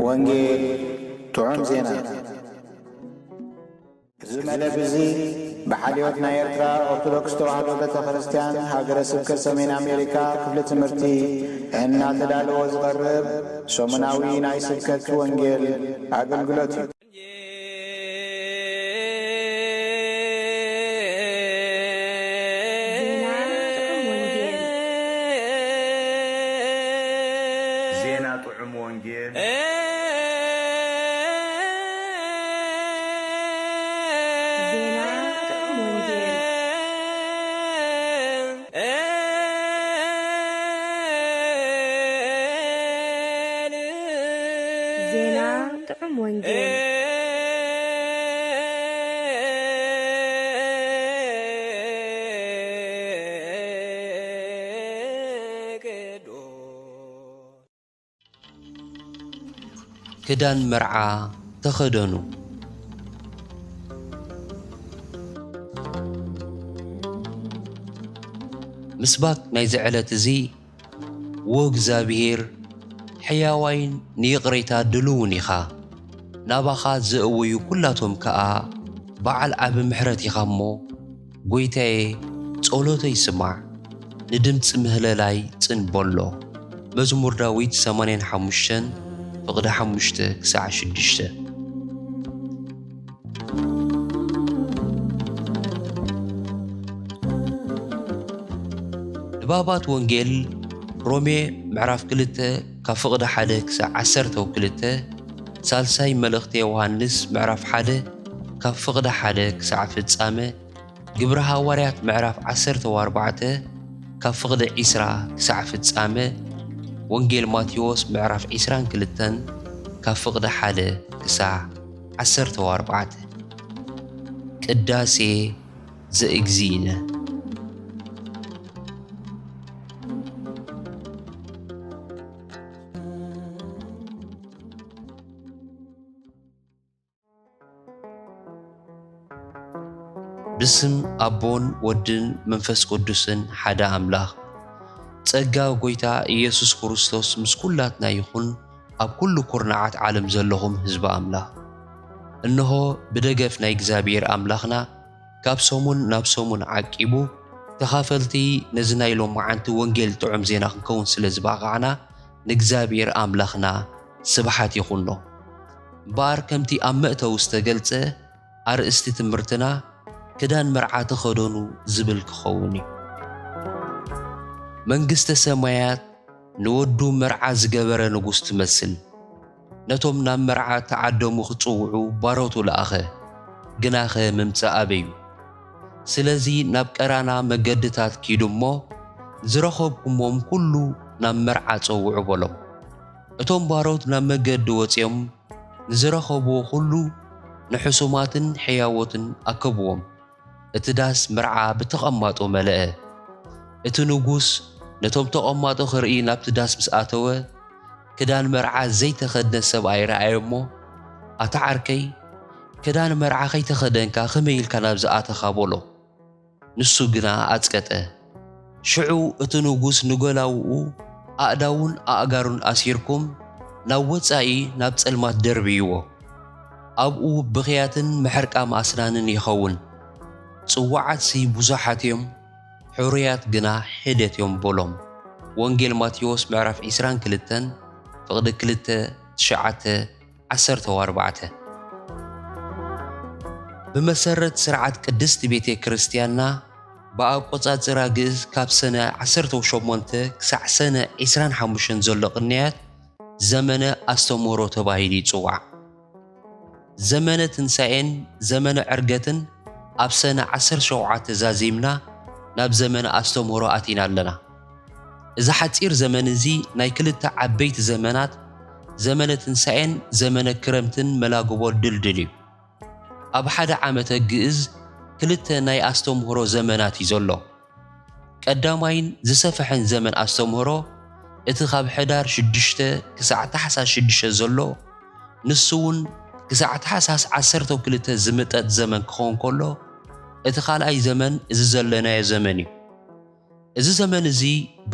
ወንጌል ጥዑም ዜና። እዚ መደብ እዚ ብሓልዮት ናይ ኤርትራ ኦርቶዶክስ ተዋህዶ ቤተ ክርስቲያን ሃገረ ስብከት ሰሜን ኣሜሪካ ክፍሊ ትምህርቲ እናተዳለወ ዝቐርብ ሰሙናዊ ናይ ስብከት ወንጌል ኣገልግሎት እዩ። ዜና ጥዑም ወንጌል። ዜና ጥዑም ወንጌል። ዜና ጥዑም ወንጌል። ዜና ጥዑም ወንጌል። ክዳን መርዓ ተኸደኑ። ምስባክ ናይዚ ዕለት እዚ፣ ዎ እግዚኣብሄር፣ ሕያዋይን ንይቕሬታ ድልውን ኢኻ። ናባኻ ዘእወዩ ኩላቶም ከኣ በዓል ዓቢ ምሕረት ኢኻ እሞ፣ ጐይታየ፣ ጸሎተይ ስማዕ፣ ንድምጺ ምህለላይ ጽን በሎ። መዝሙር ዳዊት ሰማንያን ሓሙሽተን፣ ፍቕዲ ሓሙሽተ ክሳዕ ሽዱሽተ። ንባባት ወንጌል ሮሜ ምዕራፍ ክልተ ካብ ፍቕዲ ሓደ ክሳዕ ዓሰርተ ክልተ፣ ሳልሳይ መልእኽቲ ዮሃንስ ምዕራፍ ሓደ ካብ ፍቕዲ ሓደ ክሳዕ ፍጻመ፣ ግብሪ ሃዋርያት ምዕራፍ ዓሰርተ ኣርባዕተ ካብ ፍቕዲ ዒስራ ክሳዕ ፍጻመ፣ ወንጌል ማቴዎስ ምዕራፍ ዒስራን ክልተን ካብ ፍቕዲ ሓደ ክሳዕ ዓሰርተ ኣርባዕተ። ቅዳሴ ዘእግዚእነ። ብስም ኣቦን ወድን መንፈስ ቅዱስን ሓደ ኣምላኽ። ጸጋ ጐይታ ኢየሱስ ክርስቶስ ምስ ኩላትና ይኹን። ኣብ ኩሉ ኩርናዓት ዓለም ዘለኹም ህዝቢ ኣምላኽ፣ እንሆ ብደገፍ ናይ እግዚኣብሔር ኣምላኽና ካብ ሰሙን ናብ ሰሙን ዓቂቡ ተኻፈልቲ ነዚ ናይ ሎማዓንቲ ወንጌል ጥዑም ዜና ክንከውን ስለ ዝበቓዕና ንእግዚኣብሔር ኣምላኽና ስብሓት ይኹኖ። እምበኣር ከምቲ ኣብ መእተዊ ዝተገልጸ ኣርእስቲ ትምህርትና ክዳን መርዓ ተኸደኑ ዝብል ክኸውን እዩ። መንግስተ ሰማያት ንወዱ መርዓ ዝገበረ ንጉስ ትመስል። ነቶም ናብ መርዓ እተዓደሙ ክጽውዑ ባሮቱ ለኣኸ፣ ግናኸ ምምጻእ ኣበዩ። ስለዚ ናብ ቀራና መገድታት ኪዱ እሞ፣ ዝረኸብኩሞም ኩሉ ናብ መርዓ ጸውዑ በሎም። እቶም ባሮት ናብ መገዲ ወጺኦም ንዝረኸብዎ ኩሉ ንሕሱማትን ሕያዎትን ኣከብዎም። እቲ ዳስ መርዓ ብተቐማጦ መለአ። እቲ ንጉስ ነቶም ተቐማጦ ክርኢ ናብቲ ዳስ ምስ ኣተወ፣ ክዳን መርዓ ዘይተኸድነ ሰብኣይ ረኣዮ እሞ፣ ኣታ ዓርከይ፣ ክዳን መርዓ ከይተኸደንካ ከመይ ኢልካ ናብዚ ኣተኻ? በሎ። ንሱ ግና ኣጽቀጠ። ሽዑ እቲ ንጉስ ንገላውኡ፣ ኣእዳዉን ኣእጋሩን ኣሲርኩም ናብ ወጻኢ ናብ ጸልማት ደርብይዎ። ኣብኡ ብኽያትን ምሕርቃም ኣስናንን ይኸውን። ጽዋዓትሲ ብዙሓት እዮም፣ ሕሩያት ግና ሒደት እዮም በሎም። ወንጌል ማቴዎስ ምዕራፍ ዒስራን ክልተን ፍቕዲ ክልተ፣ ትሽዓተ፣ ዓሰርተ ኣርባዕተ። ብመሰረት ስርዓት ቅድስቲ ቤተ ክርስቲያንና ብኣቆጻጽራ ግእዝ ካብ ሰነ ዓሰርተ ሸሞንተ ክሳዕ ሰነ ዒስራን ሓሙሽተን ዘሎ ቅንያት ዘመነ ኣስተምህሮ ተባሂሉ ይጽዋዕ። ዘመነ ትንሳኤን ዘመነ ዕርገትን ኣብ ሰነ ዓሰርተ ሸውዓተ ዛዚምና ናብ ዘመነ ኣስተምህሮ ኣቲና ኣለና። እዚ ሓጺር ዘመን እዚ ናይ ክልተ ዓበይቲ ዘመናት፣ ዘመነ ትንሳኤን ዘመነ ክረምትን መላግቦ ድልድል እዩ። ኣብ ሓደ ዓመተ ግእዝ ክልተ ናይ ኣስተምህሮ ዘመናት እዩ ዘሎ። ቀዳማይን ዝሰፍሐን ዘመን ኣስተምህሮ እቲ ካብ ሕዳር ሽዱሽተ ክሳዕ ታሕሳስ ሽዱሽተ ዘሎ፣ ንሱ እውን ክሳዕ ታሕሳስ ዓሰርተ ክልተ ዝምጠጥ ዘመን ክኸውን ከሎ፣ እቲ ካልኣይ ዘመን እዚ ዘለናዮ ዘመን እዩ። እዚ ዘመን እዚ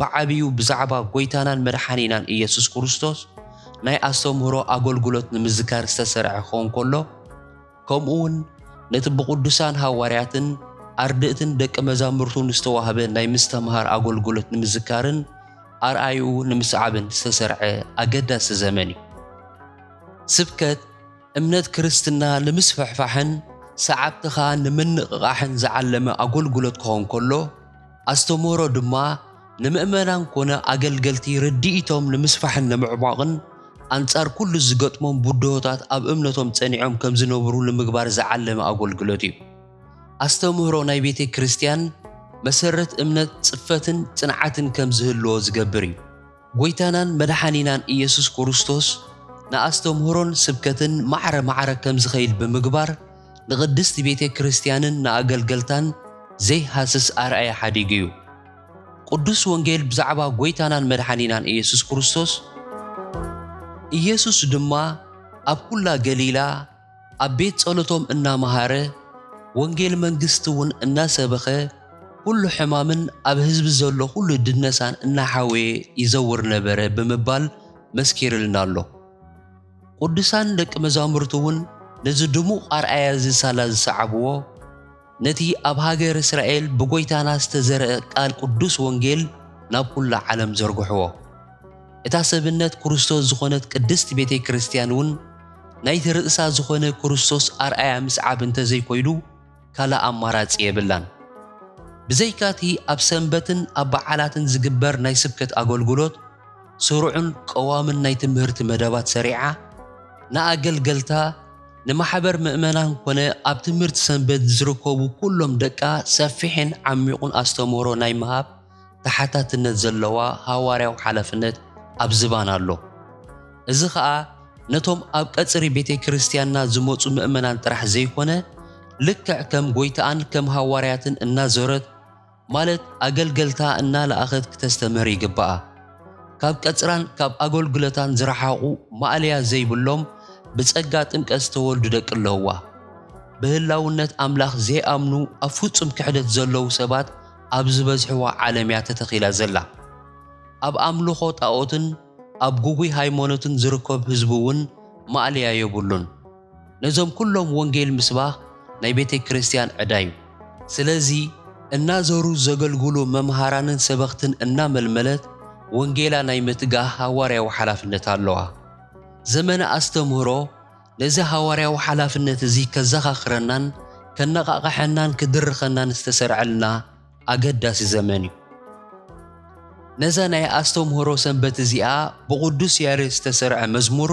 ብዓቢኡ ብዛዕባ ጎይታናን መድሓኒናን ኢየሱስ ክርስቶስ ናይ ኣስተምህሮ ኣገልግሎት ንምዝካር ዝተሰርዐ ክኸውን ከሎ፣ ከምኡ እውን ነቲ ብቅዱሳን ሃዋርያትን ኣርድእትን ደቂ መዛሙርቱን ዝተዋህበ ናይ ምስተምሃር ኣገልግሎት ንምዝካርን ኣርኣይኡ ንምስዓብን ዝተሰርዐ ኣገዳሲ ዘመን እዩ። ስብከት እምነት ክርስትና ንምስፍሕፋሕን ሰዓብትኻ ንምንቕቓሕን ዝዓለመ ኣገልግሎት ክኸውን ከሎ፣ ኣስተምህሮ ድማ ንምእመናን ኮነ ኣገልገልቲ ርድኢቶም ንምስፋሕን ንምዕሟቕን ኣንጻር ኩሉ ዝገጥሞም ብድሆታት ኣብ እምነቶም ጸኒዖም ከም ዝነብሩ ንምግባር ዝዓለመ ኣገልግሎት እዩ። ኣስተምህሮ ናይ ቤተ ክርስቲያን መሰረት እምነት ጽፈትን ጽንዓትን ከም ዝህልዎ ዝገብር እዩ። ጎይታናን መድሓኒናን ኢየሱስ ክርስቶስ ንኣስተምህሮን ስብከትን ማዕረ ማዕረ ከም ዝኸይድ ብምግባር ንቕድስቲ ቤተ ክርስቲያንን ንኣገልገልታን ዘይሃስስ ኣርኣያ ሓዲጉ እዩ። ቅዱስ ወንጌል ብዛዕባ ጎይታናን መድሓኒናን ኢየሱስ ክርስቶስ፣ ኢየሱስ ድማ ኣብ ኩላ ገሊላ ኣብ ቤት ጸሎቶም እናመሃረ፣ ወንጌል መንግስቲ እውን እናሰበኸ፣ ኩሉ ሕማምን ኣብ ህዝቢ ዘሎ ኩሉ ድነሳን እናሓወየ ይዘውር ነበረ ብምባል መስኪርልና ኣሎ። ቅዱሳን ደቂ መዛሙርቱ እውን ነዚ ድሙቕ ኣርኣያ እዚ ሳላ ዝሰዓብዎ፣ ነቲ ኣብ ሃገር እስራኤል ብጎይታና ዝተዘርአ ቃል ቅዱስ ወንጌል ናብ ኩላ ዓለም ዘርግሕዎ። እታ ሰብነት ክርስቶስ ዝኾነት ቅድስቲ ቤተ ክርስቲያን እውን ናይቲ ርእሳ ዝኾነ ክርስቶስ ኣርኣያ ምስዓብ እንተዘይኮይኑ ካልእ ኣማራጺ የብላን። ብዘይካቲ ኣብ ሰንበትን ኣብ በዓላትን ዝግበር ናይ ስብከት ኣገልግሎት፣ ስሩዕን ቀዋምን ናይ ትምህርቲ መደባት ሰሪዓ፣ ንኣገልገልታ፣ ንማሕበር ምእመናን ኮነ ኣብ ትምህርቲ ሰንበት ዝርከቡ ኩሎም ደቃ ሰፊሕን ዓሚቑን ኣስተምህሮ ናይ ምሃብ ተሓታትነት ዘለዋ ሃዋርያዊ ሓላፍነት ኣብ ዝባን ኣሎ። እዚ ኸኣ ነቶም ኣብ ቀጽሪ ቤተ ክርስቲያንና ዝመጹ ምእመናን ጥራሕ ዘይኮነ፣ ልክዕ ከም ጎይታኣን ከም ሃዋርያትን እናዞረት፣ ማለት ኣገልገልታ እናለኣኸት ክተስተምህር ይግብኣ። ካብ ቀጽራን ካብ ኣገልግሎታን ዝረሓቑ ማእለያ ዘይብሎም ብጸጋ ጥምቀት ዝተወልዱ ደቂ ኣለውዋ። ብህላውነት ኣምላኽ ዘይኣምኑ ኣብ ፍጹም ክሕደት ዘለዉ ሰባት ኣብ ዝበዝሕዋ ዓለም እያ ተተኺላ ዘላ። ኣብ ኣምልኾ ጣኦትን ኣብ ግጉይ ሃይማኖትን ዝርከብ ህዝቢ እውን ማእለያ የብሉን። ነዞም ኩሎም ወንጌል ምስባኽ ናይ ቤተ ክርስቲያን ዕዳ እዩ። ስለዚ እናዞሩ ዘገልግሉ መምሃራንን ሰበኽትን እናመልመለት ወንጌላ ናይ ምትጋህ ሃዋርያዊ ሓላፍነት ኣለዋ። ዘመነ ኣስተምህሮ ነዚ ሃዋርያዊ ሓላፍነት እዚ ከዘኻኽረናን ከነቓቕሐናን ክድርኸናን ዝተሰርዐልና ኣገዳሲ ዘመን እዩ። ነዛ ናይ ኣስተምህሮ ሰንበት እዚኣ ብቕዱስ ያሬድ ዝተሰርዐ መዝሙር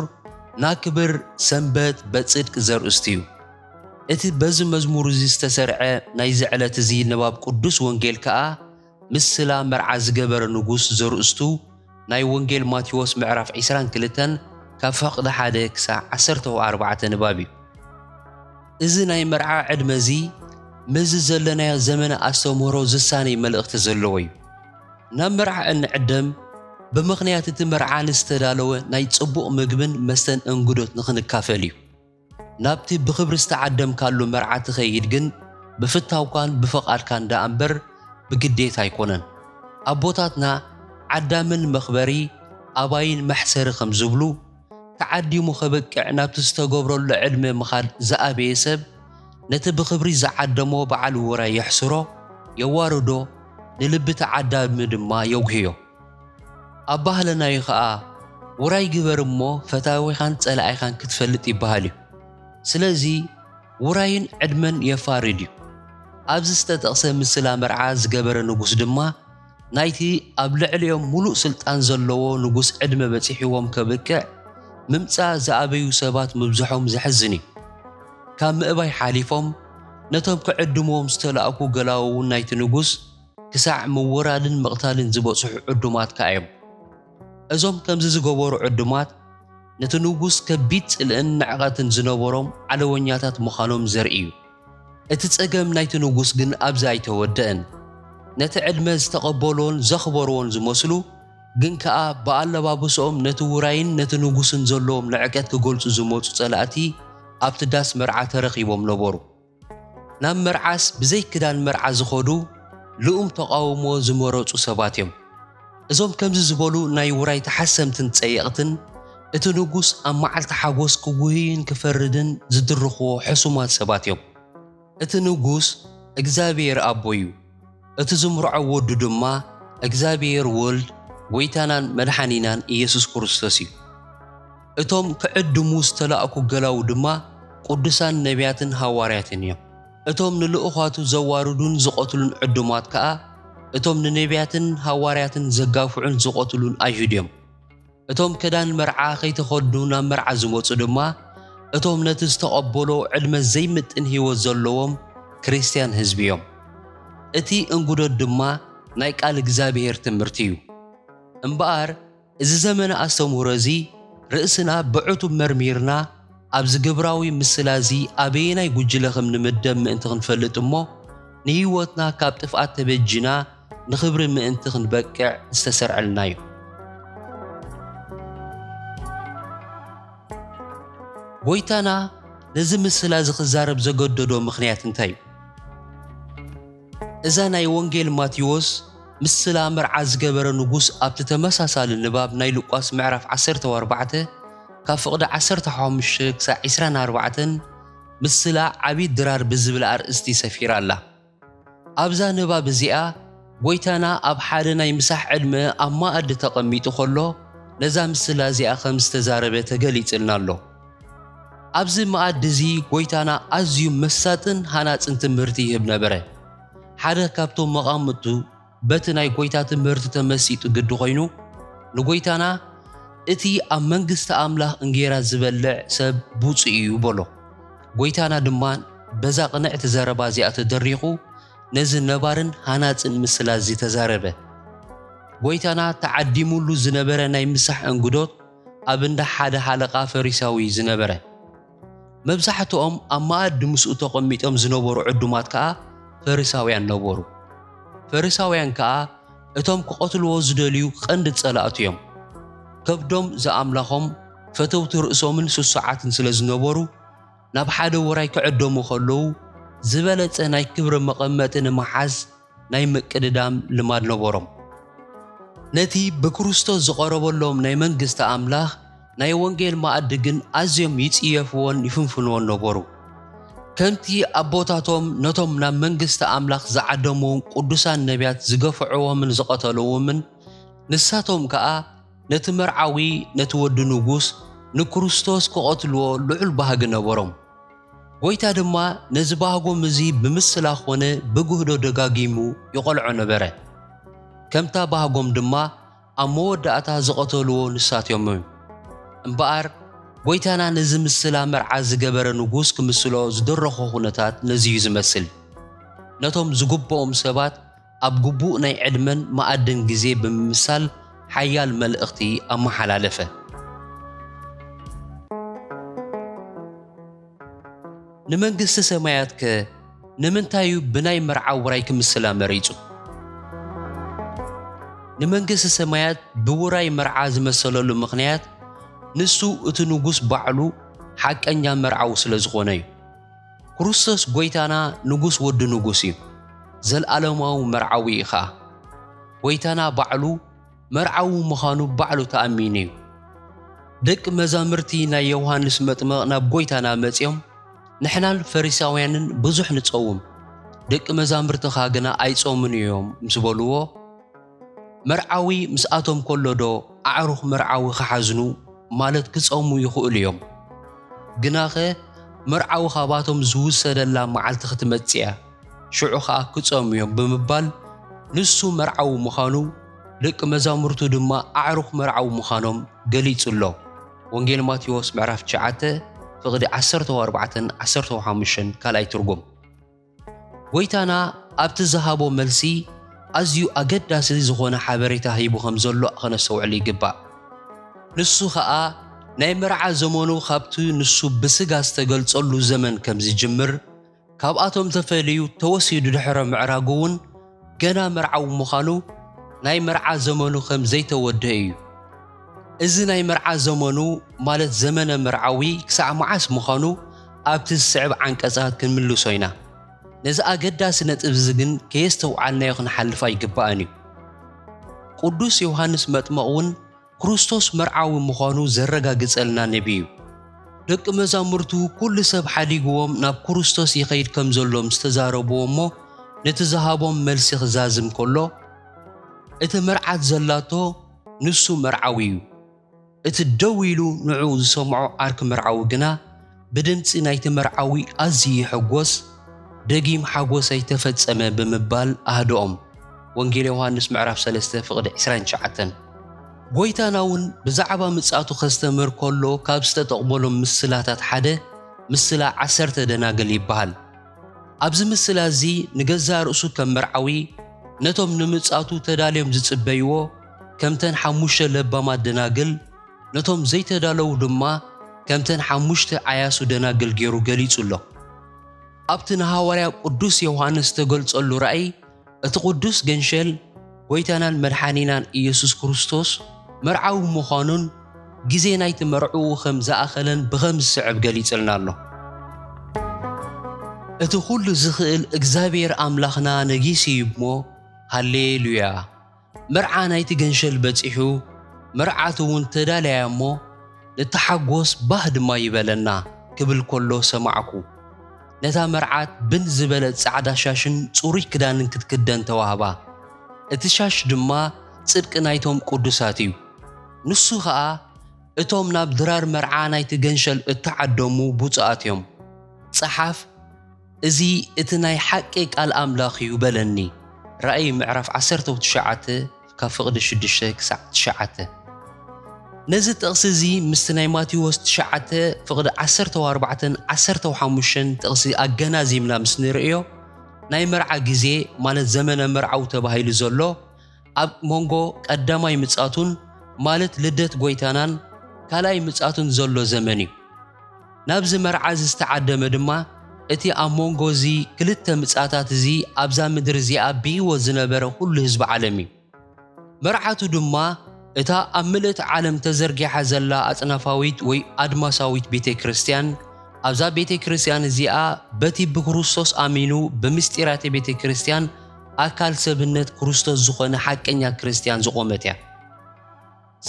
ናክብር ሰንበት በጽድቅ ዘርእስቱ እዩ። እቲ በዚ መዝሙር እዚ ዝተሰርዐ ናይዚ ዕለት እዚ ንባብ ቅዱስ ወንጌል ከኣ ምስላ መርዓ ዝገበረ ንጉስ ዘርእስቱ ናይ ወንጌል ማቴዎስ ምዕራፍ ዒስራን ክልተን ካብ ፈቕዲ ሓደ ክሳዕ ዓሰርተ ኣርባዕተ ንባብ እዩ። እዚ ናይ መርዓ ዕድመ እዚ ምስዚ ዘለናዮ ዘመነ ኣስተምህሮ ዝሳነይ መልእኽቲ ዘለዎ እዩ። ናብ መርዓ እንዕደም ብምኽንያት እቲ መርዓ ንዝተዳለወ ናይ ጽቡቕ ምግብን መስተን እንግዶት ንኽንካፈል እዩ። ናብቲ ብኽብሪ ዝተዓደምካሉ መርዓ ትኸይድ ግን ብፍታውካን ብፍቓድካን ደኣ እምበር ብግዴታ ኣይኮነን። ኣቦታትና ዓዳምን መኽበሪ ኣባይን መሕሰሪ ከም ዝብሉ፣ ተዓዲሙ ከብቅዕ ናብቲ ዝተገብረሉ ዕድመ ምኻድ ዝኣበየ ሰብ፣ ነቲ ብኽብሪ ዝዓደሞ በዓል ውራይ የሕስሮ፣ የዋርዶ፣ ንልቢ ተዓዳሚ ድማ የጉህዮ። ኣብ ባህልና እዩ ኸኣ፣ ውራይ ግበር እሞ ፈታዊኻን ጸላኢኻን ክትፈልጥ ይበሃል እዩ። ስለዚ ውራይን ዕድመን የፋርድ እዩ። ኣብዚ ዝተጠቕሰ ምስላ መርዓ ዝገበረ ንጉስ ድማ፣ ናይቲ ኣብ ልዕሊኦም ምሉእ ስልጣን ዘለዎ ንጉስ ዕድመ በጺሕዎም ከብቅዕ ምምጻእ ዝኣበዩ ሰባት ምብዝሖም ዘሕዝን እዩ። ካብ ምእባይ ሓሊፎም ነቶም ክዕድምዎም ዝተላእኩ ገላዉ እውን ናይቲ ንጉስ ክሳዕ ምውራድን ምቕታልን ዝበጽሑ ዕዱማት ከኣ እዮም። እዞም ከምዚ ዝገበሩ ዕዱማት፣ ነቲ ንጉስ ከቢድ ጽልእን ንዕቐትን ዝነበሮም ዓለወኛታት ምዃኖም ዘርኢ እዩ። እቲ ጸገም ናይቲ ንጉስ ግን ኣብዚ ኣይተወደአን። ነቲ ዕድመ ዝተቐበልዎን ዘኽበርዎን ዝመስሉ፣ ግን ከኣ ብኣለባብስኦም ነቲ ውራይን ነቲ ንጉስን ዘለዎም ንዕቀት ክገልጹ ዝመጹ ጸላእቲ ኣብቲ ዳስ መርዓ ተረኺቦም ነበሩ። ናብ መርዓስ ብዘይ ክዳን መርዓ ዝኸዱ ልኡም ተቓውሞ ዝመረጹ ሰባት እዮም። እዞም ከምዚ ዝበሉ ናይ ውራይ ተሓሰምትን ጸየቕትን፣ እቲ ንጉስ ኣብ መዓልቲ ሓጎስ ክጉህይን ክፈርድን ዝድርኽዎ ሕሱማት ሰባት እዮም። እቲ ንጉስ እግዚኣብሔር ኣቦ እዩ። እቲ ዝምርዖ ወዱ ድማ እግዚኣብሔር ወልድ፣ ጎይታናን መድሓኒናን ኢየሱስ ክርስቶስ እዩ። እቶም ክዕድሙ ዝተላእኩ ገላዉ ድማ ቅዱሳን ነቢያትን ሃዋርያትን እዮም። እቶም ንልኡኻቱ ዘዋርዱን ዝቐትሉን ዕዱማት ከኣ፣ እቶም ንነቢያትን ሃዋርያትን ዘጋፍዑን ዝቐትሉን ኣይሁድ እዮም። እቶም ክዳን መርዓ ከይተኸድኑ ናብ መርዓ ዝመጹ ድማ፣ እቶም ነቲ ዝተቐበሎ ዕድመ ዘይምጥን ህይወት ዘለዎም ክርስትያን ህዝቢ እዮም። እቲ እንጉዶት ድማ ናይ ቃል እግዚኣብሔር ትምህርቲ እዩ። እምበኣር፣ እዚ ዘመነ ኣስተምህሮ እዚ ርእስና ብዕቱብ መርሚርና፣ ኣብዚ ግብራዊ ምስላ እዚ ኣበየናይ ጉጅለ ከም ንምደብ ምእንቲ ክንፈልጥ እሞ፣ ንህይወትና ካብ ጥፍኣት ተበጂና ንኽብሪ ምእንቲ ክንበቅዕ ዝተሰርዐልና እዩ። ጎይታና ነዚ ምስላ እዚ ክዛረብ ዘገደዶ ምኽንያት እንታይ እዩ? እዛ ናይ ወንጌል ማቴዎስ ምስላ መርዓ ዝገበረ ንጉስ ኣብቲ ተመሳሳሊ ንባብ ናይ ሉቃስ ምዕራፍ ዓሰርተ ኣርባዕተ ካብ ፍቕዲ ዓሰርተ ሓሙሽተ ክሳዕ ዕስራን ኣርባዕተን ምስላ ዓቢ ድራር ብዝብል ኣርእስቲ ሰፊራ ኣላ። ኣብዛ ንባብ እዚኣ ጎይታና ኣብ ሓደ ናይ ምሳሕ ዕድመ ኣብ መኣዲ ተቐሚጡ ከሎ ነዛ ምስላ እዚኣ ከም ዝተዛረበ ተገሊጽልና ኣሎ። ኣብዚ መኣዲ እዚ ጎይታና ኣዝዩ መሳጥን ሃናጽን ትምህርቲ ይህብ ነበረ። ሓደ ካብቶም መቓምቱ በቲ ናይ ጎይታ ትምህርቲ ተመሲጡ ግዲ ኮይኑ፣ ንጎይታና፣ "እቲ ኣብ መንግስቲ ኣምላኽ እንጌራ ዝበልዕ ሰብ ብፁዕ እዩ" በሎ። ጎይታና ድማ በዛ ቅንዕቲ ዘረባ እዚኣ ተደሪኹ፣ ነዚ ነባርን ሃናጽን ምስላ እዚ ተዛረበ። ጎይታና ተዓዲሙሉ ዝነበረ ናይ ምሳሕ እንግዶት ኣብ እንዳ ሓደ ሓለቓ ፈሪሳዊ እዩ ዝነበረ። መብዛሕትኦም ኣብ መኣዲ ምስኡ ተቐሚጦም ዝነበሩ ዕዱማት ከኣ ፈሪሳውያን ነበሩ። ፈሪሳውያን ከኣ እቶም ክቐትልዎ ዝደልዩ ቀንዲ ጸላእቱ እዮም። ከብዶም ዝኣምላኾም፣ ፈተውቲ ርእሶምን ስሱዓትን ስለ ዝነበሩ፣ ናብ ሓደ ውራይ ክዕደሙ ከለዉ፣ ዝበለጸ ናይ ክብሪ መቐመጢ ንምሓዝ ናይ ምቅድዳም ልማድ ነበሮም። ነቲ ብክርስቶስ ዝቐረበሎም ናይ መንግስቲ ኣምላኽ ናይ ወንጌል መኣዲ ግን ኣዝዮም ይጽየፍዎን ይፍንፍንዎን ነበሩ። ከምቲ ኣቦታቶም ነቶም ናብ መንግስቲ ኣምላኽ ዝዓደምዎም ቅዱሳን ነቢያት ዝገፍዕዎምን ዝቐተልዎምን፣ ንሳቶም ከኣ ነቲ መርዓዊ፣ ነቲ ወዲ ንጉስ፣ ንክርስቶስ ክቐትልዎ ልዑል ባህጊ ነበሮም። ጎይታ ድማ ነዚ ባህጎም እዚ ብምስላ ኾነ ብግህዶ ደጋጊሙ ይቖልዖ ነበረ። ከምታ ባህጎም ድማ ኣብ መወዳእታ ዝቐተልዎ ንሳቶም እዮም። እምበኣር፣ ጎይታና ነዚ ምስላ መርዓ ዝገበረ ንጉስ ክምስሎ ዝደረኾ ኩነታት ነዚ እዩ ዝመስል። ነቶም ዝግብኦም ሰባት ኣብ ግቡእ ናይ ዕድመን መኣድን ግዜ ብምምሳል ሓያል መልእኽቲ ኣመሓላለፈ። ንመንግስቲ ሰማያትከ ንምንታይ እዩ ብናይ መርዓ ውራይ ክምስላ መሪጹ? ንመንግስቲ ሰማያት ብውራይ መርዓ ዝመሰለሉ ምኽንያት፣ ንሱ እቲ ንጉስ ባዕሉ ሓቀኛ መርዓዊ ስለ ዝኾነ እዩ። ክርስቶስ ጎይታና ንጉስ ወዲ ንጉስ እዩ። ዘልኣለማዊ መርዓዊ እዩ ኸኣ። ጎይታና ባዕሉ መርዓዊ ምዃኑ ባዕሉ ተኣሚኑ እዩ። ደቂ መዛምርቲ ናይ ዮሃንስ መጥምቕ ናብ ጎይታና መጺኦም፣ "ንሕናን ፈሪሳውያንን ብዙሕ ንጸውም፣ ደቂ መዛምርትኻ ግና ኣይጾሙን እዮም" ምስ በልዎ፣ "መርዓዊ ምስኣቶም ከሎዶ ኣዕሩኽ መርዓዊ ክሓዝኑ፣ ማለት ክጸሙ ይኽእሉ እዮም? ግናኸ መርዓዊ ኻባቶም ዝውሰደላ መዓልቲ ክትመጽእ እያ፣ ሽዑ ኸኣ ክጸሙ እዮም" ብምባል፣ ንሱ መርዓዊ ምዃኑ፣ ደቂ መዛሙርቱ ድማ ኣዕሩኽ መርዓዊ ምዃኖም ገሊጹ ኣሎ። ወንጌል ማቴዎስ ምዕራፍ ትሽዓተ ፍቕዲ ዓሰርተ ኣርባዕተን ዓሰርተ ሓሙሽተን ካልኣይ ትርጉም። ጎይታና ኣብቲ ዝሃቦ መልሲ፣ ኣዝዩ ኣገዳሲ ዝኾነ ሓበሬታ ሂቡ ከም ዘሎ ከነስተውዕል ይግባእ። ንሱ ኸኣ ናይ መርዓ ዘመኑ ካብቲ ንሱ ብስጋ ዝተገልጸሉ ዘመን ከም ዝጅምር፣ ካብኣቶም ተፈልዩ ተወሲዱ ድሕረ ምዕራጉ እውን ገና መርዓዊ ምዃኑ ናይ መርዓ ዘመኑ ከም ዘይተወድአ እዩ። እዚ ናይ መርዓ ዘመኑ ማለት ዘመነ መርዓዊ ክሳዕ መዓስ ምዃኑ ኣብቲ ዝስዕብ ዓንቀጻት ክንምልሶ ኢና። ነዚ ኣገዳሲ ነጥቢ እዚ ግን ከየስተውዓልናዮ ክንሓልፍ ኣይግባእን እዩ። ቅዱስ ዮሃንስ መጥመቕ እውን ክርስቶስ መርዓዊ ምዃኑ ዘረጋግጸልና ነቢ እዩ። ደቂ መዛሙርቱ ኩሉ ሰብ ሓዲግዎም ናብ ክርስቶስ ይኸይድ ከም ዘሎ ምስ ተዛረብዎ እሞ ነቲ ዝሃቦም መልሲ ክዛዝም ከሎ፣ እቲ መርዓት ዘላቶ ንሱ መርዓዊ እዩ። እቲ ደው ኢሉ ንዕኡ ዝሰምዖ ዓርኪ መርዓዊ ግና ብድምጺ ናይቲ መርዓዊ ኣዝዩ ይሕጎስ፣ ደጊም ሓጎሰይ ተፈጸመ ብምባል ኣህድኦም። ወንጌል ዮሃንስ ምዕራፍ ሰለስተ ፍቕዲ ዕስራን ትሽዓተን። ጎይታና እውን ብዛዕባ ምጽኣቱ ከስተምህር ከሎ ካብ ዝተጠቕመሎም ምስላታት ሓደ ምስላ ዓሰርተ ደናግል ይበሃል። ኣብዚ ምስላ እዚ ንገዛእ ርእሱ ከም መርዓዊ ነቶም ንምጽኣቱ ተዳልዮም ዝጽበይዎ ከምተን ሓሙሽተ ለባማት ደናግል፣ ነቶም ዘይተዳለዉ ድማ ከምተን ሓሙሽተ ዓያሱ ደናግል ገይሩ ገሊጹ ኣሎ። ኣብቲ ንሃዋርያ ቅዱስ ዮሃንስ ዝተገልጸሉ ራእይ፣ እቲ ቅዱስ ገንሸል ጎይታናን መድሓኒናን ኢየሱስ ክርስቶስ መርዓዊ ምዃኑን ግዜ ናይቲ መርዕኡ ከም ዝኣኸለን ብኸም ዝስዕብ ገሊጽልና ኣሎ። እቲ ኩሉ ዝኽእል እግዚኣብሔር ኣምላኽና ነጊሱ እዩ እሞ፣ ሃሌሉያ! መርዓ ናይቲ ገንሸል በጺሑ፣ መርዓት እውን ተዳልያ እሞ፣ ንተሓጎስ ባህ ድማ ይበለና ክብል ከሎ ሰማዕኩ። ነታ መርዓት ብን ዝበለ ጻዕዳ ሻሽን ጽሩይ ክዳንን ክትክደን ተዋህባ። እቲ ሻሽ ድማ ጽድቂ ናይቶም ቅዱሳት እዩ። ንሱ ኸኣ እቶም ናብ ድራር መርዓ ናይቲ ገንሸል እተዓደሙ ብፁዓት እዮም። ጸሓፍ፣ እዚ እቲ ናይ ሓቂ ቃል ኣምላኽ እዩ በለኒ። ራእይ ምዕራፍ ዓሰርተ ትሽዓተ ካብ ፍቕዲ ሽዱሽተ ክሳዕ ትሽዓተ። ነዚ ጥቕሲ እዚ ምስቲ ናይ ማቴዎስ ትሽዓተ ፍቕዲ ዓሰርተ ኣርባዕተን ዓሰርተ ሓሙሽተን ጥቕሲ ኣገናዚብና ምስ ንርእዮ፣ ናይ መርዓ ግዜ ማለት ዘመነ መርዓዊ ተባሂሉ ዘሎ ኣብ መንጎ ቀዳማይ ምጽኣቱን ማለት ልደት ጎይታናን ካልኣይ ምጽኣቱን ዘሎ ዘመን እዩ። ናብዚ መርዓ እዚ ዝተዓደመ ድማ እቲ ኣብ መንጎ እዚ ክልተ ምጽኣታት እዚ ኣብዛ ምድሪ እዚኣ ብህይወት ዝነበረ ኩሉ ህዝቢ ዓለም እዩ። መርዓቱ ድማ እታ ኣብ ምልእቲ ዓለም ተዘርጊሓ ዘላ ኣጽናፋዊት ወይ ኣድማሳዊት ቤተ ክርስቲያን፣ ኣብዛ ቤተ ክርስቲያን እዚኣ በቲ ብክርስቶስ ኣሚኑ ብምስጢራተ ቤተ ክርስቲያን ኣካል ሰብነት ክርስቶስ ዝኾነ ሓቀኛ ክርስቲያን ዝቖመት እያ።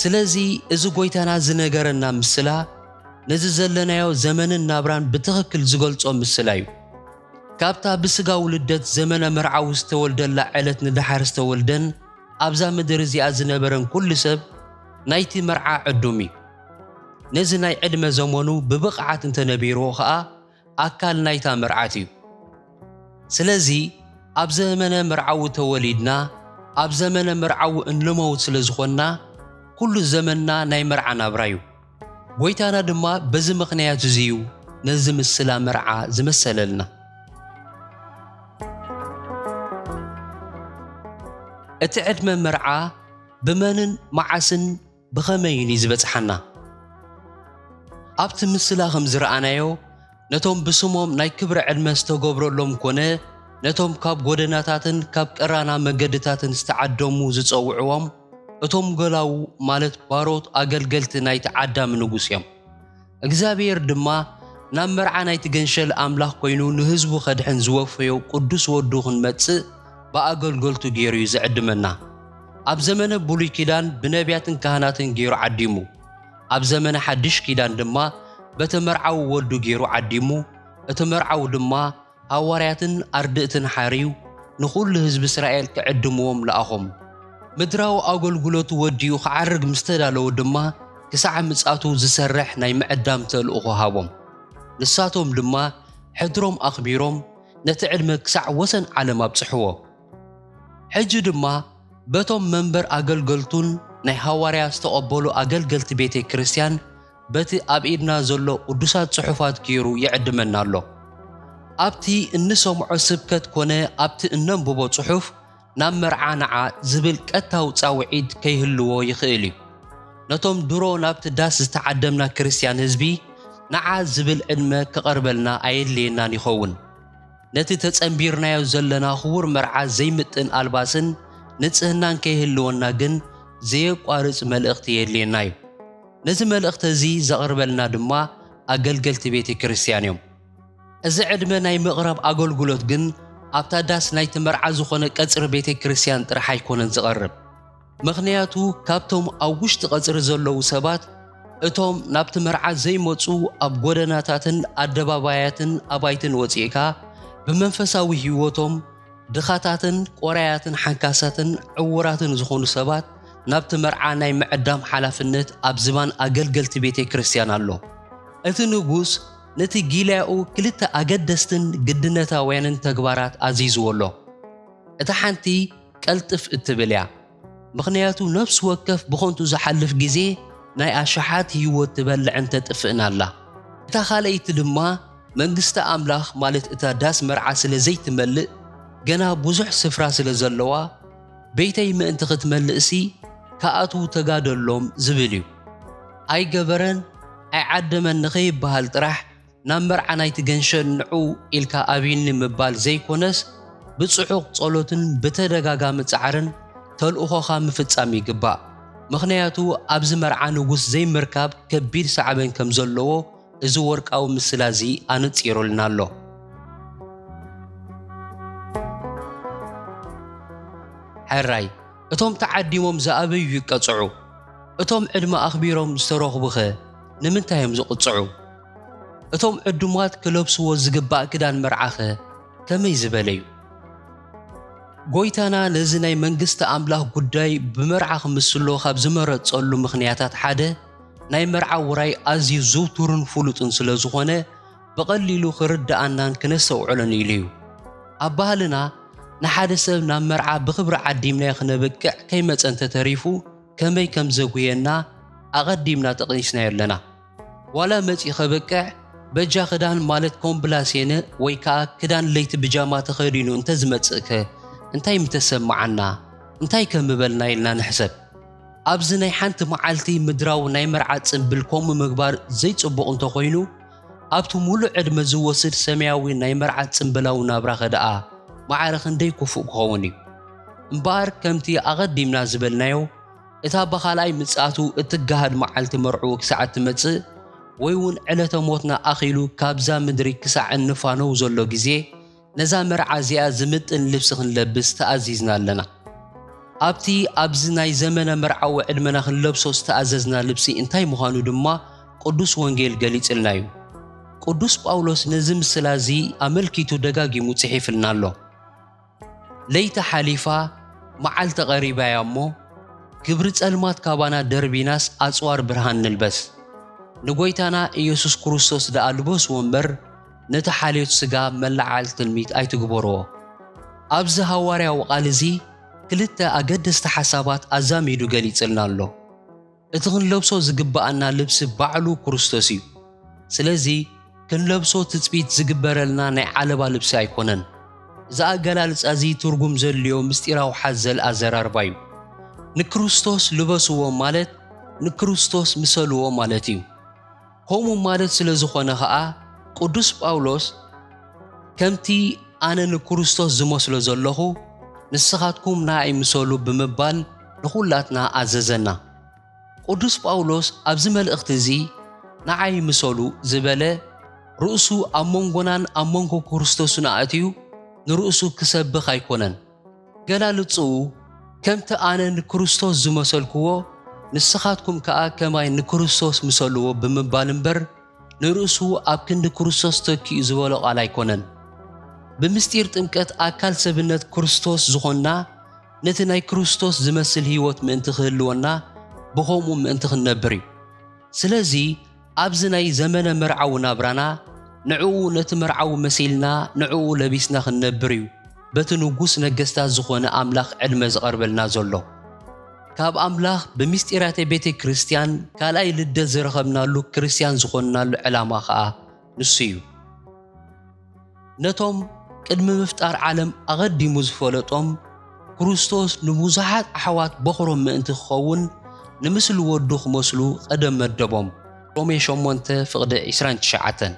ስለዚ እዚ ጎይታና ዝነገረና ምስላ ነዚ ዘለናዮ ዘመንን ናብራን ብትኽክል ዝገልጾ ምስላ እዩ። ካብታ ብስጋዊ ልደት ዘመነ መርዓዊ ዝተወልደላ ዕለት ንደሓር ዝተወልደን ኣብዛ ምድሪ እዚኣ ዝነበረን ኩሉ ሰብ ናይቲ መርዓ ዕዱም እዩ። ነዚ ናይ ዕድመ ዘመኑ ብብቕዓት እንተነቢርዎ ኸኣ ኣካል ናይታ መርዓት እዩ። ስለዚ ኣብ ዘመነ መርዓዊ ተወሊድና ኣብ ዘመነ መርዓዊ እንመውት ስለ ዝኾንና ኩሉ ዘመንና ናይ መርዓ ናብራ እዩ። ጎይታና ድማ በዚ ምኽንያት እዚ እዩ ነዚ ምስላ መርዓ ዝመሰለልና። እቲ ዕድመ መርዓ ብመንን መዓስን ብኸመይን እዩ ዝበጽሓና? ኣብቲ ምስላ ከም ዝረኣናዮ ነቶም ብስሞም ናይ ክብሪ ዕድመ ዝተገብረሎም ኮነ ነቶም ካብ ጎደናታትን ካብ ቀራና መገድታትን ዝተዓደሙ ዝጸውዕዎም እቶም ገላዉ ማለት ባሮት ኣገልገልቲ ናይቲ ዓዳሚ ንጉስ እዮም። እግዚኣብሔር ድማ ናብ መርዓ ናይቲ ገንሸል ኣምላኽ ኮይኑ ንህዝቡ ከድሕን ዝወፈዮ ቅዱስ ወዱ ክንመጽእ ብኣገልገልቱ ገይሩ እዩ ዝዕድመና። ኣብ ዘመነ ብሉይ ኪዳን ብነቢያትን ካህናትን ገይሩ ዓዲሙ። ኣብ ዘመነ ሓድሽ ኪዳን ድማ በቲ መርዓዊ ወዱ ገይሩ ዓዲሙ። እቲ መርዓዊ ድማ ሃዋርያትን ኣርድእትን ሓርዩ ንኹሉ ህዝቢ እስራኤል ክዕድምዎም ለኣኾም። ምድራዊ ኣገልግሎቱ ወዲኡ ክዓርግ ምስ ተዳለወ ድማ ክሳዕ ምጻቱ ዝሰርሕ ናይ ምዕዳም ተልእኾ ሃቦም። ንሳቶም ድማ ሕድሮም ኣኽቢሮም ነቲ ዕድመ ክሳዕ ወሰን ዓለም ኣብጽሕዎ። ሕጂ ድማ በቶም መንበር ኣገልገልቱን ናይ ሃዋርያ ዝተቐበሉ ኣገልገልቲ ቤተ ክርስቲያን በቲ ኣብ ኢድና ዘሎ ቅዱሳት ጽሑፋት ገይሩ ይዕድመና ኣሎ። ኣብቲ እንሰምዖ ስብከት ኮነ ኣብቲ እነንብቦ ጽሑፍ ናብ መርዓ ንዓ ዝብል ቀጥታዊ ጻውዒት ከይህልዎ ይኽእል እዩ። ነቶም ድሮ ናብቲ ዳስ ዝተዓደምና ክርስትያን ህዝቢ፣ ንዓ ዝብል ዕድመ ክቐርበልና ኣየድልየናን ይኸውን። ነቲ ተጸንቢርናዮ ዘለና ክቡር መርዓ ዘይምጥን ኣልባስን ንጽህናን ከይህልወና ግን ዘየቋርጽ መልእኽቲ የድልየና እዩ። ነዚ መልእኽቲ እዚ ዘቕርበልና ድማ ኣገልገልቲ ቤተ ክርስትያን እዮም። እዚ ዕድመ ናይ ምቕራብ ኣገልግሎት ግን ኣብታ ዳስ ናይቲ መርዓ ዝኾነ ቀጽሪ ቤተ ክርስትያን ጥራሕ ኣይኮነን ዝቐርብ። ምኽንያቱ ካብቶም ኣብ ውሽጢ ቀጽሪ ዘለዉ ሰባት፣ እቶም ናብቲ መርዓ ዘይመጹ ኣብ ጎደናታትን ኣደባባያትን ኣባይትን ወጺእካ ብመንፈሳዊ ህይወቶም ድኻታትን ቆራያትን ሓንካሳትን ዕዉራትን ዝኾኑ ሰባት ናብቲ መርዓ ናይ ምዕዳም ሓላፍነት ኣብ ዝባን ኣገልገልቲ ቤተ ክርስትያን ኣሎ። እቲ ንጉስ ነቲ ጊልያኡ ክልተ ኣገደስትን ግድነታውያንን ተግባራት ኣዚዝዎ ኣሎ። እታ ሓንቲ ቀልጥፍ እትብል እያ። ምኽንያቱ ነፍሲ ወከፍ ብኸንቱ ዝሓልፍ ግዜ ናይ ኣሽሓት ህይወት ትበልዕን ተጥፍእን ኣላ። እታ ካልኣይቲ ድማ መንግስቲ ኣምላኽ ማለት እታ ዳስ መርዓ ስለ ዘይትመልእ፣ ገና ብዙሕ ስፍራ ስለ ዘለዋ፣ ቤተይ ምእንቲ ክትመልእሲ ክኣትዉ ተጋደሎም ዝብል እዩ። ኣይገበረን ኣይዓደመን ንኸይበሃል ጥራሕ ናብ መርዓ ናይቲ ገንሸል ንዑ ኢልካ ኣብይኒ ምባል ዘይኮነስ፣ ብጽዑቕ ጸሎትን ብተደጋጋሚ ጻዕርን ተልእኾኻ ምፍጻም ይግባእ። ምኽንያቱ ኣብዚ መርዓ ንጉስ ዘይምርካብ ከቢድ ሳዕቤን ከም ዘለዎ እዚ ወርቃዊ ምስላ እዚ ኣነጺሩልና ኣሎ። ሕራይ፣ እቶም ተዓዲሞም ዝኣበዩ ይቀጽዑ። እቶም ዕድመ ኣኽቢሮም ዝተረኽቡኸ ንምንታይ እዮም ዝቕጽዑ? እቶም ዕዱማት ክለብስዎ ዝግባእ ክዳን መርዓኸ ከመይ ዝበለ እዩ? ጎይታና ነዚ ናይ መንግስቲ ኣምላኽ ጉዳይ ብመርዓ ክምስሎ ካብ ዝመረጸሉ ምኽንያታት ሓደ፣ ናይ መርዓ ውራይ ኣዝዩ ዝውቱርን ፍሉጥን ስለ ዝኾነ፣ ብቐሊሉ ክርድኣናን ክነስተውዕሎን ኢሉ እዩ። ኣብ ባህልና፣ ንሓደ ሰብ ናብ መርዓ ብኽብሪ ዓዲምናዮ ክነበቅዕ ከይመጸ እንተተሪፉ፣ ከመይ ከም ዘጉየና ኣቐዲምና ጠቒስናዮ ኣለና። ዋላ መጺኡ ከበቅዕ፣ በጃ ክዳን ማለት ኮምብላሴነ ወይ ከኣ ክዳን ለይቲ ብጃማ ተኸዲኑ እንተዝመጽእከ እንታይ ምተሰምዓና? እንታይ ከ ምበልና ኢልና ንሕሰብ። ኣብዚ ናይ ሓንቲ መዓልቲ ምድራዊ ናይ መርዓ ጽምብል ከምኡ ምግባር ዘይጽቡቕ እንተኾይኑ፣ ኣብቲ ምሉእ ዕድመ ዝወስድ ሰማያዊ ናይ መርዓ ጽምብላዊ ናብራኸ ደኣ ማዕረ ክንደይ ክፉእ ክኸውን እዩ። እምበኣር ከምቲ ኣቐዲምና ዝበልናዮ፣ እታ ብኻልኣይ ምጽኣቱ እትገሃድ መዓልቲ መርዕኡ ክሳዕ እትመጽእ፣ ወይ እውን ዕለተ ሞትና ኣኺሉ ካብዛ ምድሪ ክሳዕ እንፋነው ዘሎ ግዜ፣ ነዛ መርዓ እዚኣ ዝምጥን ልብሲ ክንለብስ ተኣዚዝና ኣለና። ኣብቲ ኣብዚ ናይ ዘመነ መርዓዊ ዕድመና ክንለብሶ ዝተኣዘዝና ልብሲ እንታይ ምዃኑ ድማ ቅዱስ ወንጌል ገሊጽልና እዩ። ቅዱስ ጳውሎስ ነዚ ምስላ እዚ ኣመልኪቱ ደጋጊሙ ጽሒፍልና ኣሎ። ለይቲ ሓሊፋ፣ መዓልቲ ቀሪባ እያ እሞ፣ ግብሪ ጸልማት ካባና ደርቢናስ ኣጽዋር ብርሃን ንልበስ። ንጎይታና ኢየሱስ ክርስቶስ ደኣ ልበስዎ እምበር፣ ነቲ ሓልዮት ስጋ መለዓል ትልሚት ኣይትግበርዎ። ኣብዚ ሃዋርያዊ ቃል እዚ ክልተ ኣገደስቲ ሓሳባት ኣዛሚዱ ገሊጽልና ኣሎ። እቲ ክንለብሶ ዝግብኣና ልብሲ ባዕሉ ክርስቶስ እዩ። ስለዚ ክንለብሶ ትጽቢት ዝግበረልና ናይ ዓለባ ልብሲ ኣይኮነን። እዚ ኣገላልጻ እዚ ትርጉም ዘድልዮ ምስጢራዊ ሓዘል ኣዘራርባ እዩ። ንክርስቶስ ልበስዎ ማለት ንክርስቶስ ምሰልዎ ማለት እዩ። ከምኡ ማለት ስለ ዝኾነ ኸኣ ቅዱስ ጳውሎስ ከምቲ ኣነ ንክርስቶስ ዝመስሎ ዘለኹ ንስኻትኩም ንኣይ ምሰሉ ብምባል ንኹላትና ኣዘዘና። ቅዱስ ጳውሎስ ኣብዚ መልእኽቲ እዚ ንዓይ ምሰሉ ዝበለ ርእሱ ኣብ መንጎናን ኣብ መንጎ ክርስቶስን ኣእትዩ ንርእሱ ክሰብኽ ኣይኮነን። ገላልጽኡ ከምቲ ኣነ ንክርስቶስ ዝመሰልክዎ ንስኻትኩም ከኣ ከማይ ንክርስቶስ ምሰልዎ ብምባል እምበር ንርእሱ ኣብ ክንዲ ክርስቶስ ተኪኡ ዝበሎ ቃል ኣይኮነን። ብምስጢር ጥምቀት ኣካል ሰብነት ክርስቶስ ዝኾንና ነቲ ናይ ክርስቶስ ዝመስል ህይወት ምእንቲ ክህልወና ብኸምኡ ምእንቲ ክንነብር እዩ። ስለዚ ኣብዚ ናይ ዘመነ መርዓዊ ናብራና ንዕኡ ነቲ መርዓዊ መሲልና ንዕኡ ለቢስና ክንነብር እዩ በቲ ንጉስ ነገስታት ዝኾነ ኣምላኽ ዕድመ ዝቐርበልና ዘሎ። ካብ ኣምላኽ ብምስጢራተ ቤተ ክርስትያን ካልኣይ ልደት ዝረኸብናሉ ክርስትያን ዝኾንናሉ ዕላማ ኸኣ ንሱ እዩ። ነቶም ቅድሚ ምፍጣር ዓለም ኣቐዲሙ ዝፈለጦም ክርስቶስ ንብዙሓት ኣሕዋት በኹሮም ምእንቲ ክኸውን ንምስሊ ወዱ ክመስሉ ቀደም መደቦም። ሮሜ ሸሞንተ ፍቕዲ ዕስራን ትሽዓተን።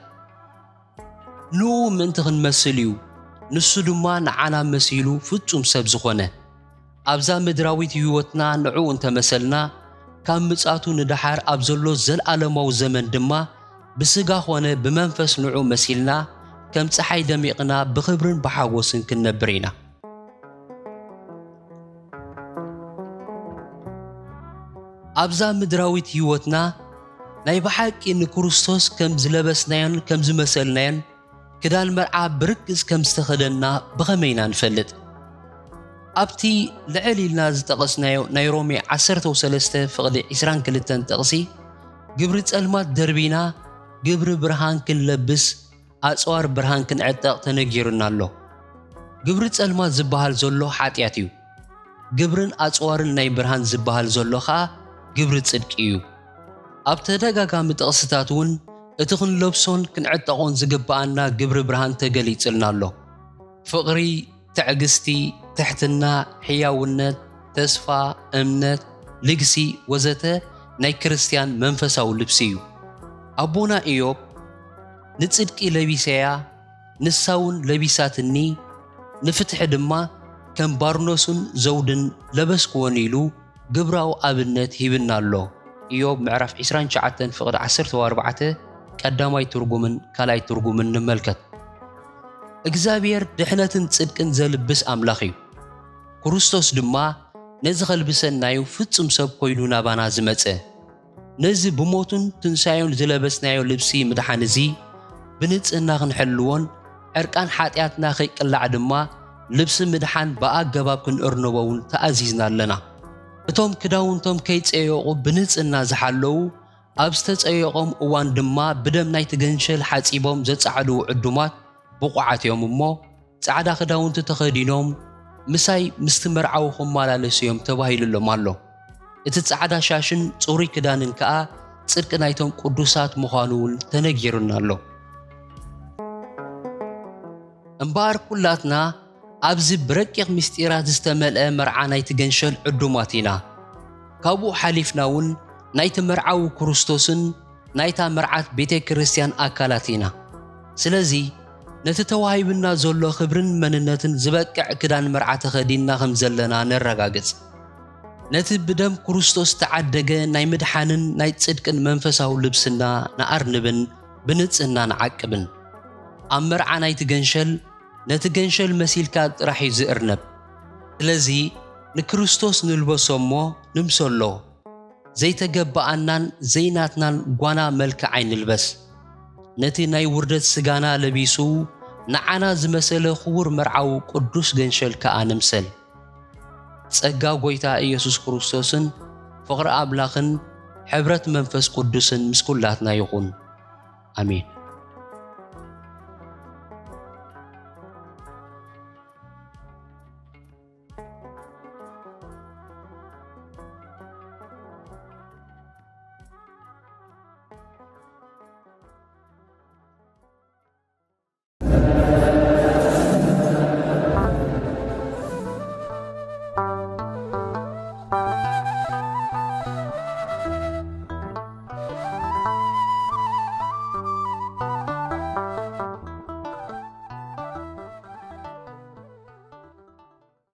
ንኡ ምእንቲ ክንመስል እዩ፣ ንሱ ድማ ንዓና መሲሉ ፍጹም ሰብ ዝኾነ። ኣብዛ ምድራዊት ህይወትና ንዕኡ እንተመሰልና፣ ካብ ምጻቱ ንደሓር ኣብ ዘሎ ዘለኣለማዊ ዘመን ድማ ብስጋ ኾነ ብመንፈስ ንዑ መሲልና ከም ጸሓይ ደሚቕና ብኽብርን ብሓጎስን ክንነብር ኢና። ኣብዛ ምድራዊት ህይወትና ናይ ብሓቂ ንክርስቶስ ከም ዝለበስናዮን ከም ዝመሰልናዮን ክዳን መርዓ ብርግጽ ከም ዝተኸደንና ብኸመይ ኢና ንፈልጥ? ኣብቲ ልዕል ኢልና ዝጠቐስናዮ ናይ ሮሜ ዓሰርተ ሰለስተ ፍቕዲ ዕስራን ክልተን ጥቕሲ፣ ግብሪ ጸልማት ደርቢና ግብሪ ብርሃን ክንለብስ ኣጽዋር ብርሃን ክንዕጠቕ ተነጊሩና ኣሎ። ግብሪ ጸልማት ዝበሃል ዘሎ ሓጢኣት እዩ። ግብርን ኣጽዋርን ናይ ብርሃን ዝበሃል ዘሎ ኸኣ ግብሪ ጽድቂ እዩ። ኣብ ተደጋጋሚ ጥቕስታት እውን እቲ ክንለብሶን ክንዕጠቖን ዝግብኣና ግብሪ ብርሃን ተገሊጽልና ኣሎ። ፍቕሪ፣ ትዕግስቲ፣ ትሕትና፣ ሕያውነት፣ ተስፋ፣ እምነት፣ ልግሲ ወዘተ ናይ ክርስትያን መንፈሳዊ ልብሲ እዩ። ኣቦና ኢዮብ፣ "ንጽድቂ ለቢሰያ፣ ንሳ እውን ለቢሳትኒ፣ ንፍትሒ ድማ ከም ባርኖስን ዘውድን ለበስክወን" ኢሉ ግብራዊ ኣብነት ሂብና ኣሎ። ኢዮብ ምዕራፍ ዕስራን ትሽዓተን ፍቕዲ ዓሰርተ ኣርባዕተ ቀዳማይ ትርጉምን ካልኣይ ትርጉምን ንመልከት። እግዚኣብሔር ድሕነትን ጽድቅን ዘልብስ ኣምላኽ እዩ። ክርስቶስ ድማ ነዚ ከልብሰናዩ ፍጹም ሰብ ኮይኑ ናባና ዝመጸ። ነዚ ብሞቱን ትንሳኤውን ዝለበስናዮ ልብሲ ምድሓን እዚ ብንጽህና ክንሕልዎን ዕርቃን ሓጢኣትና ከይቅላዕ ድማ ልብሲ ምድሓን ብኣገባብ ክንእርንቦ እውን ተኣዚዝና ኣለና። እቶም ክዳውንቶም ከይጸየቑ ብንጽህና ዝሓለዉ፣ ኣብ ዝተጸየቖም እዋን ድማ ብደም ናይቲ ገንሸል ሓጺቦም ዘጻዕድዉ ዕዱማት ብቑዓት እዮም እሞ፣ ጻዕዳ ክዳውንቲ ተኸዲኖም ምሳይ ምስቲ መርዓዊ ክመላለሱ እዮም ተባሂሉሎም ኣሎ። እቲ ጻዕዳ ሻሽን ጽሩይ ክዳንን ከኣ ጽድቂ ናይቶም ቅዱሳት ምዃኑ እውን ተነጊሩና ኣሎ። እምበኣር ኩላትና ኣብዚ ብረቂቕ ምስጢራት ዝተመልአ መርዓ ናይቲ ገንሸል ዕዱማት ኢና። ካብኡ ሓሊፍና እውን ናይቲ መርዓዊ ክርስቶስን ናይታ መርዓት ቤተ ክርስቲያን ኣካላት ኢና። ስለዚ ነቲ ተዋሂብና ዘሎ ክብርን መንነትን ዝበቅዕ ክዳን መርዓ ተኸዲንና ከም ዘለና ነረጋግጽ። ነቲ ብደም ክርስቶስ ተዓደገ ናይ ምድሓንን ናይ ጽድቅን መንፈሳዊ ልብስና ንኣርንብን ብንጽህና ንዓቅብን። ኣብ መርዓ ናይቲ ገንሸል ነቲ ገንሸል መሲልካ ጥራሕ እዩ ዝእርነብ። ስለዚ ንክርስቶስ ንልበሶ እሞ ንምሰሎ። ዘይተገበኣናን ዘይናትናን ጓና መልክዕ ኣይንልበስ። ነቲ ናይ ውርደት ስጋና ለቢሱ ንዓና ዝመሰለ ክቡር መርዓዊ ቅዱስ ገንሸል ከኣ ንምሰል። ጸጋ ጐይታ ኢየሱስ ክርስቶስን ፍቕሪ ኣምላኽን ሕብረት መንፈስ ቅዱስን ምስ ኩላትና ይኹን። ኣሜን።